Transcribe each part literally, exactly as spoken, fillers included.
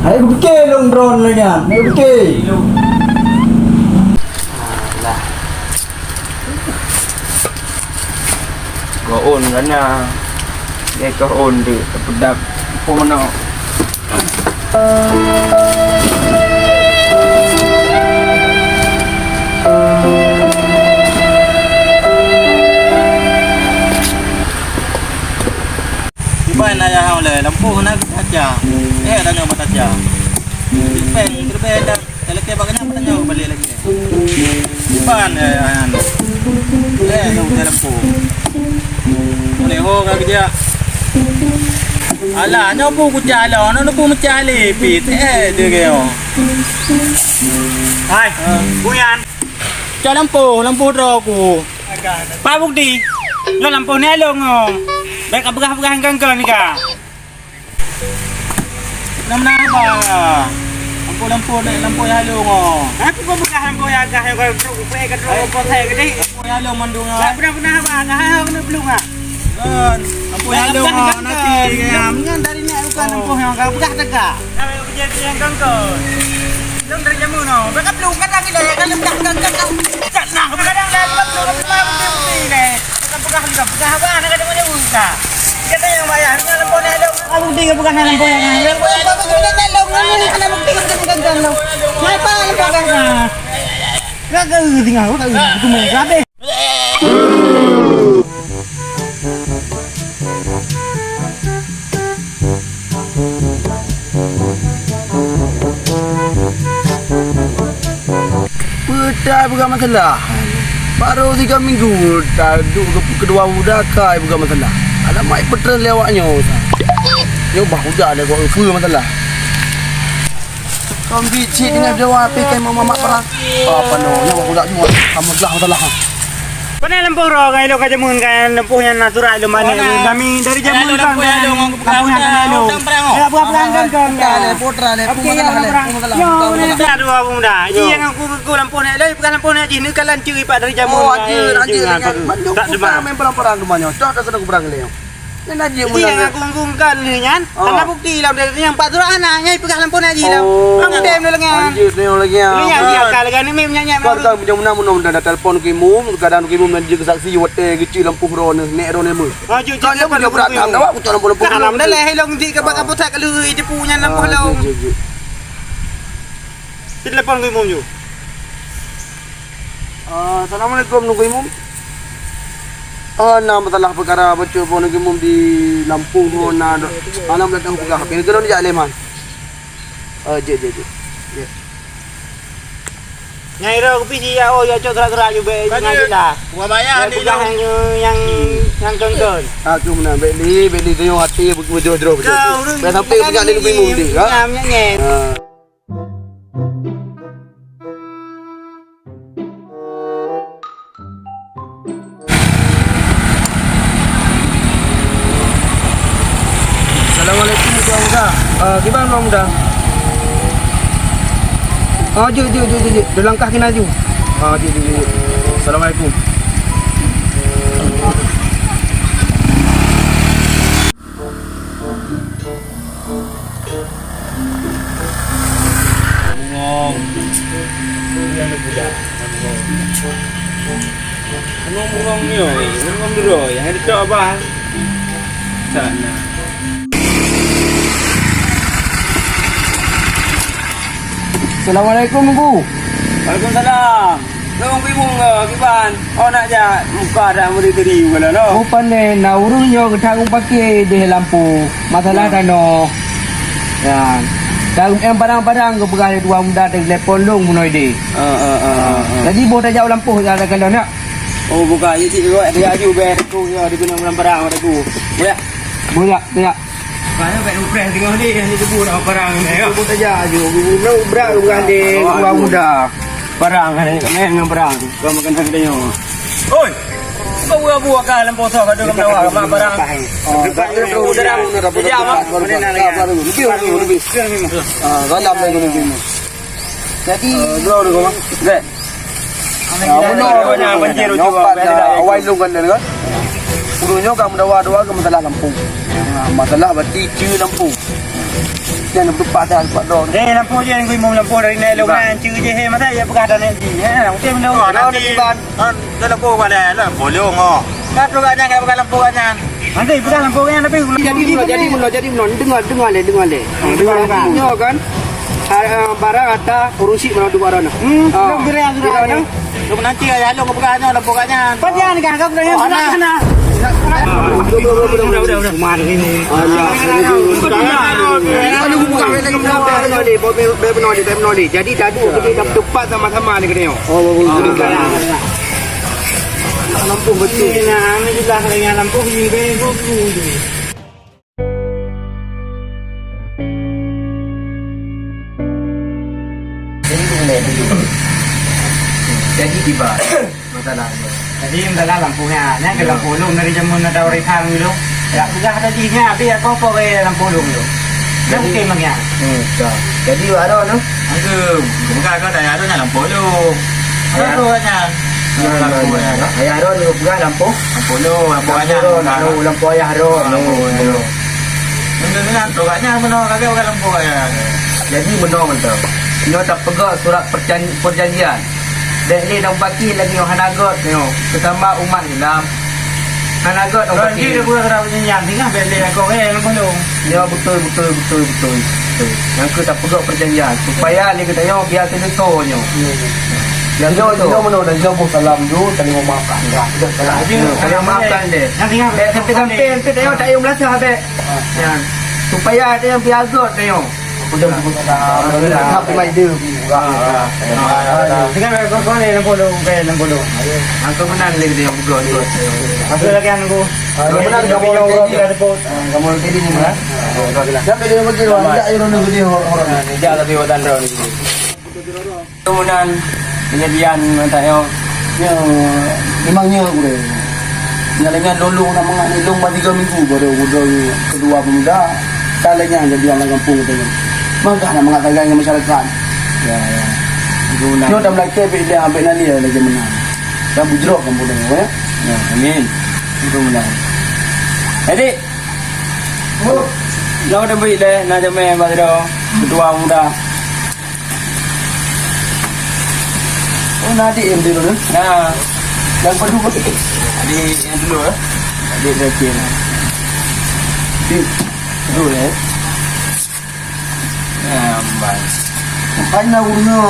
Hai kupike lôn droe lagèe nyan, hai kupike. Alah. Keu ôn ka na. Lé keu ôn deuh teupeudap. Peue meunoe? Iban ayah ulèe lampôh na geukaca. Eh, tanyoe bataca. Ipeng teubeda. Talakèe bak nyan, tanyoe balik lagi. Iban, eh, ayah. Eh, nyoe udah lampôh. Boleh ho ka geujak. Alah, nyoe pun kucalon, nyoe pun meucah lipit. Eh, dia kaya. Hai, Buyan. Cok lampôh, lampôh droe ku. Pat bukti? Nyoe lampôh nyan lôn, oh. Bèk ka peugah-peugah ngon-ngon ni ka. Nama-nama. Lampôh-lampôh, lampôh nyang lôn, oh. Aku kau peugah lampôh nyang agah, nyang kau trok, kau trok, kau trok, kau trok, kau trok. Lampôh nyang lôn mandum, oh. Tak pernah-pernah apa, agah, agah, kena belum, ah. Kan, lampôh nyang lôn, oh, nanti, ya. Nyan dari ni bukan lampôh nyang agah, peugah tegak. Kami kerja yang ganggu. Lôn dari jameun, oh. Bèk ka belum, kadang ni dah, kalau peugah, peugah, peugah, peugah. Nah, kadang dah, peugah, peugah, peugah, peugah, peugah. Bukan peugah juga, peugah apa? Anak ada mana buka? Kata yang bayar, ni lampôh nak dong. Aku tinggal peugah dalam boya kan. Dalam boya apa? Aku nak dalam, nak dalam, nak dalam, nak dalam. Kenapa ni peugah kan? Gagal tinggal, aku tak tahu. Aku main habis. Peutai peugah masalah. Baru tiga minggu taduek keu-, keudua muda kai peugah masalah. Alamak, peutrön lé awak nyoe. Nyoe bah muda lé kok peue masalah. Kau ambil cit dengan Jawa, api kai mau mamak perang. Apa no, nyoe bah muda semua. Kamu telah masalah. Pane lampôh roh, ngai lôn ka jameun, ka lampôh nyan na surat lôn mané. Kami dari jameun kan, lampôh nyan ka na lôn. Ayo, buka perang kan, kan. Putra lé, putra lé, putra lé. Yo, ni dah dua pemuda. Ji yang aku, aku lampôh nyan lé, bukan lampôh nyan ji, ni kan lanjut ipak dari jameun. Oh, lanjut, lanjut. Mandum tak putra main perang-perang rumah nyoe. Dah, dah sana aku perang lé. Nyan aja. Ji yang aku anggungkan ni nyan. Oh. Karena bukti lah, dia yang empat surat anak, nyai peugah lampôh nyan ji lah. Oh. Kamu dem dulu ngan. Lanjut ni lagi. Ni yang dia akal kan, ni menyanyi. Kau kan punya menang, menang dah telepon ke imum, kadang ke imum dan dia saksi, watèe kecil lampôh roh ni, nek roh ni. Ha, jeuet, jeuet, kan dia berat, dah, awak kucok lampu-lampu. Dah, dah, dah, helong di ke bak pusat kalau itu punya lampu helong. Jeuet, jeuet, jeuet. Telepon ke imum ju. Ah, assalamualaikum, Nunggu Imum. Ah, na masalah peukara bacut po Nunggu Imum di lampôh ho na do-, alam datang peugah. Kena keunoe jak lé man. Ah, jeuet, jeuet, jeuet. Jeuet. Nyang ira kupi si ya, oh, ya cok gerak-gerak ju bèk. Kan ngai jeuet. Lah. Bukan bayar ni peugah lo. Nyang, nyang, nyang kon-kon. Aku meunan bèk li, bèk li tuyoe até beujroh-jroh beujroh. Kau ureueng bèk sampai bukan peugah lé ni, Nunggu Imum ni, ha? Nyam nyang nyen. Ah. Assalamualaikum, Tuan Muda. Ah, kiban, Tuan Muda? Ah, jeuet, jeuet, jeuet, jeuet, jeuet. Dilangkah keunan ju. Ah, jeuet, jeuet, jeuet, jeuet. Assalamualaikum. Bungong. Bungong ni budak. Bungong. Bungong-bungong ni, oi. Bungong dulu, oi. Yang ada tu abah. Sana. Assalamualaikum, Nunggu. Waalaikumsalam. Nunggu Imum ke, kiban? Oh, nak jak muka dah murid tadi, bukan lah, no? Oh, pandai. Nah, ureueng nyoe geutanggung paké deh lampu. Masalah tanoh. Ya. Dan em padang-padang geupeugah lé dua muda telepon lôn bunoe deh. Ah, ah, ah, ah, ah. Jadi, boh tajak u lampôh, ya, takalon, ya. Oh, bukan. Jadi, dia aju beh, tu, ya, di gunong lam padang, ada tu. Boleh? Boleh, ya. Banyak bèk upreh tengok ni, ni debu dah parang ni, ya. Debu saja aju, debu berat, berat, berat, deh, orang muda. Parang ni, main dengan parang. Kau makan tengok. Oi! Kau buat buah kah lam poso, kau duduk dalam mak parang. Oh, tak ada terus. Udah dah. Sejak mak. Mana nak lagi? Lebih, lebih, lebih. Ah, dalam lagi, lebih. Jadi, eh, bro, bro, bro. Ah, bunoe, bunoe, bunoe, bunoe, awai lôn kan, kan? Ureueng nyoe ka meudawa-dawa keu masalah lampôh. Ah, masalah bati ceue lampôh. Anu, tepat dah, tepat dah. Eh, lampôh je, yang imum lampôh dari nai lông nai, ceu je, he, masa ya peugah dah nai ji, he, mungkin belum. Oh, nanti ban. Kan, dah lampôh ban dah, lampôh lông, oh. Kan, peugah nyan, peugah lampôh nyan. Nanti peugah lampôh nyan, tapi jadi meunoe, jadi meunoe, jadi meunoe. Dengar, dengar lé, dengar lé. Ha, dengar lé. Nyoe kan, ha, barang ata ureueng syiek meunoe dua barang. Hmm, ah, belum gerak sudah. Lông nanti ayah lông peugah nyoe, lampôh nyan. Pat nyan kan, kau peugah nyan, sudah sana. Udah, udah, udah, udah. Jadi tadi kita tepat sama-sama ni kena. Oh, bagus. Lampôh betul. Nah, ini jelas dengan lampôh ni, dia dulu. Jadi tiba. Masalah. Jadi, masalah lampôh nyan. Nyan ke lampôh lông dari jameun ada orang thang dulu. Ya, peugah tadi nyan, habis apa-apa ke lampôh lông tu. Dah mungkin bang ya. Hmm, dah. Jadi, Wak Ron tu? Aku, bukan kau tanya tu nyan lampôh lông. Ayah Ron nyan. Lampôh nyan. Ayah Ron tu peugah lampôh? Lampôh lông, lampôh nyan. Lampôh Ayah Ron. Lampôh Ayah Ron. Mungkin dengan tu kat nyan, meunoe kagak bukan lampôh nyan. Jadi, meunoe mantong. Nyoe tapeugah surat perjan-, perjanjian. Bèk lé dong pakri lagèe nyoe hana göt nyoe, seusama umat Islam. Hana göt dong pakri. Jadi, aku rasa nyan, tinggal bèk lé aku, eh, lampôh lông. Ya, betul, betul, betul, betul, betul. Nyang keu tapeugah perjanjian, supaya lé geutanyoe biasa teudeungo nyoe. Ya, betul. Kita mana dah jauh salam tu, saling memaafkan. Ya, betul. Salam. Ya, saling memaafkan deh. Yang tinggal bèk sampai, sampai tengok tak payah meulasa, bèk. Ya. Supaya ada yang biasa tengok. Udah, udah, udah. Udah, udah. Udah, udah. Dengan kau, kau ni, enam puluh, bukan enam puluh. Aku menang lagi dia, bukan, bukan. Aku lagi yang aku. Ah, yang menang, kamu yang jadi. Kamu yang jadi ni, ha? Jangan dia pergi, tidak, you don't know, dia orang. Tidak, tapi orang tahu ni. Kemudian, kejadian, tak tahu. Ya, memangnya aku deh. Nyan lagèe nyan lôn, lôn na mangat ni, lôn ba tiga minggu baru gubernur kedua pemuda. Ka lagèe nyan jadi lam gampông geutanyoe. Mangkah na mangat sagai ngon masyarakat. Ya, ya. Itu benar. Nyoe dah meulakèe bèk lé, bèk na lé lagèe meunan. Dan bujroh gampông geutanyoe, ya. Ya, amin. Itu benar. Jadi, lôn dah beri lé, na jamé bak sidroe, kedua pemuda. Oh, na adik yang dulu, eh? Nah. Yang kedua, adik yang dulu, eh? Adik terakhir. Adik dulu, eh? Ya, baik. Makanya gurunyo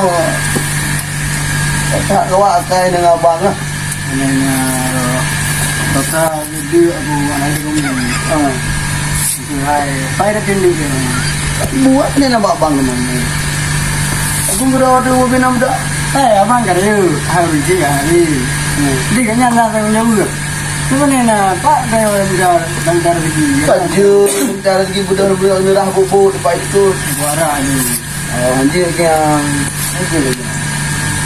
tak kawak akai dengan abang lah. Dengan, eh, kata Jadi aku anak dia ngomong. Ha. Hai. Pai dah tindih dia. Buat ni nampak abang kena ni. Aku kira ada mobil nama dah. Eh, abang kata, "Hai, Rizky, hari." Hmm. Dia kan nyang dah tanya jawab. Tu mana nak, Pak, dah, dah, dah, dah rezeki. Tak je, dah rezeki, budak-budak nyerah bubuk tempat itu. Buara ni. Oh, anjing yang, anjing lagi.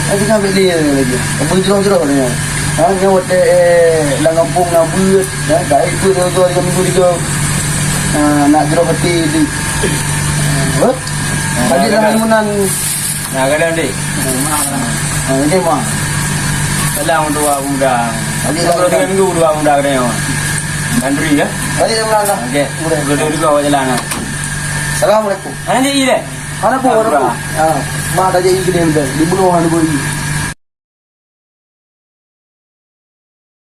Tapi kan beli lagi. Kamu jroh-jroh ni. Ha, ni watèe, eh, lam gampông na beuet, ya, gaib tu, tu, tu, tiga minggu tiga. Ha, nak jroh hati di. Hah? Tadi dah main menang. Nah, kadang, Dik. Ha, okey, Mak. Salam dua muda. Okey, kalau tiga minggu dua muda kena, Mak. Andri, ya? Okey, dah menang dah. Okey. Boleh. Dua-dua juga awak jalan, ha. Assalamualaikum. Hana jadi deh. Hana pun, hana pun. Ha, mak dah jadi gede dah. Dibunuh hana beri.